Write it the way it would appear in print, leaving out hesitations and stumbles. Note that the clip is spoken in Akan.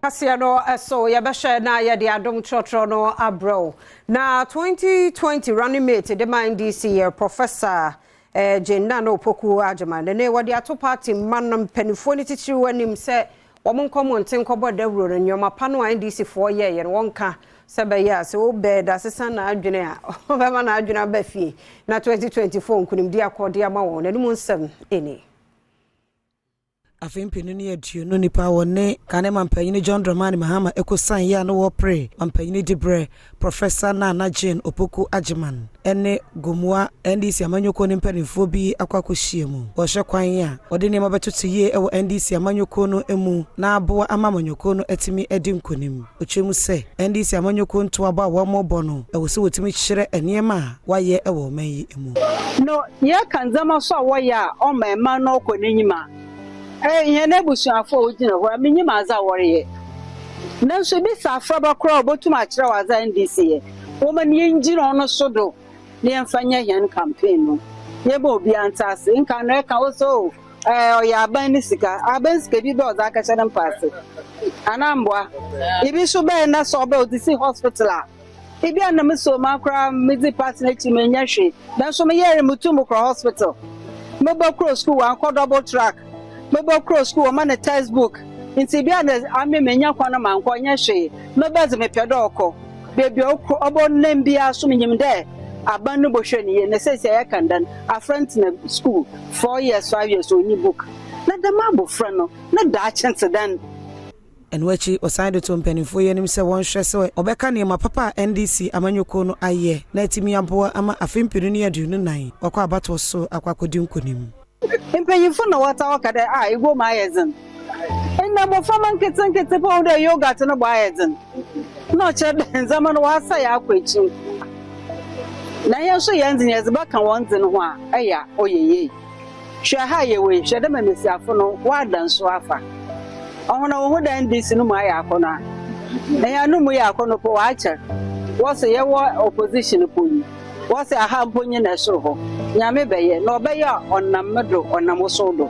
Kaseɛ no so yɛbɛhwɛ na yɛde adom trɔtrɔ no abrɛ wo. Na 2020 running mate de ma NDC yɛ Professor Jane Nana Opoku Agyeman. Ne wɔde ato party mma no mpanimfoɔ no titiriw anim sɛ wɔn nkɔ mmɔnten nkɔbɔ dawuro no, nneɛma pa no a NDC foɔ yɛɛyɛ no, wɔnka sɛ bɛyɛ a sɛ wobɛɛ da sesa n'adwene a ɔbɛma n'adwene aba fie na 2024 nkonimdi akɔde ama wɔn. N'anim nsɛm ɛni. Afei 2020 nipa wɔne kane mampanyini John Dramani Mahama ɛkɔsan yi a na wɔpere mampanyini diberɛ, Professor Nana Jane Opoku Agyeman ɛne Gomoa NDC amanyɔkuo ne mpanimfoɔ bi akɔ akɔhyia mu. Wɔhyɛ kwan a wɔde nneɛma bɛtoto yie ɛwɔ NDC amanyɔkuo no mu na aboa ama amanyɔkuo no atumi adi nkonim. Ɔkyerɛ mu sɛ NDC amanyɔkuo ntoabɔ a wɔmmɔbɔ no, ɛwɔ sɛ wɔtumi kyerɛ nneɛma a wɔayɛ ɛwɔ ɔman yi mu. No yɛka ndzɛmba so a wɔyɛ a ɔma ɛma no ɔkɔ n'enyim a, hɛn abusuafo a wogyina hɔ a menyim adze a wɔreyɛ, nanso ebi sɛ afraba koraa a obotum akyerɛ wɔ adze a NDC yɛ wɔma no, yɛngyina ɔno so do na yɛmfa nyɛ hɛn campaign no. Yɛbɛ obiara nte ase nka no ɛka wo sɛ o ɔyɛ aban ne sika, aban sika bi bɛ ɔdze akɛhyɛ ne mpaase anaa mboa ebi so bɛyɛ na sɛ ɔbɛ ɔdze si hospital a ebi a nam so ma koraa medzi party n'akyi menyɛ hwee, nanso meyɛre mutum kɔ hospital, mebɔ kuro school wankɔ double track, mebɔ kuro school wɔma ne textbook, nti bi a na ame menya kwan no ma nkɔ nyɛ hwee. Mebɛ dze mepɛ dɛ ɔkɔ beebi a ɔkɔ ɔbɔ nam biara so, menyim dɛ aban no bɔhwɛ ne yie. Na sɛsi a yɛka ndan afra ntena school 4 years, 5 years onyi book, na dɛm abɔfra no ne daakye nte dɛn? Ɛno akyi ɔsan de to mpanimfoɔ yi anim sɛ wɔnhwɛ sɛ ɔbɛka nneɛma papa a NDC amanyɔkuo no ayɛ na atumi aboa ama afe 2024 wakɔ abatoɔ so akɔ akɔdi nkonim. Mpanyinfo na wɔta wɔka dɛ a iguo mu ayɛ dzen. Nna mmɔframma nketenkete po dɛ yogurt no bɔ ayɛ dzen na ɔkyerɛ dɛ ndzɛmba no wɔasa yɛ akɔ ekyir, na yɛn nso yɛn dze yɛdze bɛka wɔn dze no ho a ɛyɛ a ɔyɛ yie. Hwɛ ha yɛ wei, hwɛ dɛ mmesiafo no wɔada nso afa ɔho na wɔn ho dɛ NDC no mu ayɛ akɔnɔ a ɛyɛ no mu yɛ akɔnɔ po wɔakyɛ wɔsɛ yɛwɔ opposition po yi, wɔsɛ aha mpo nye na ɛsoro hɔ. Nyame bɛyɛ na ɔbɛyɛ a ɔnam me do, ɔnam wo so do.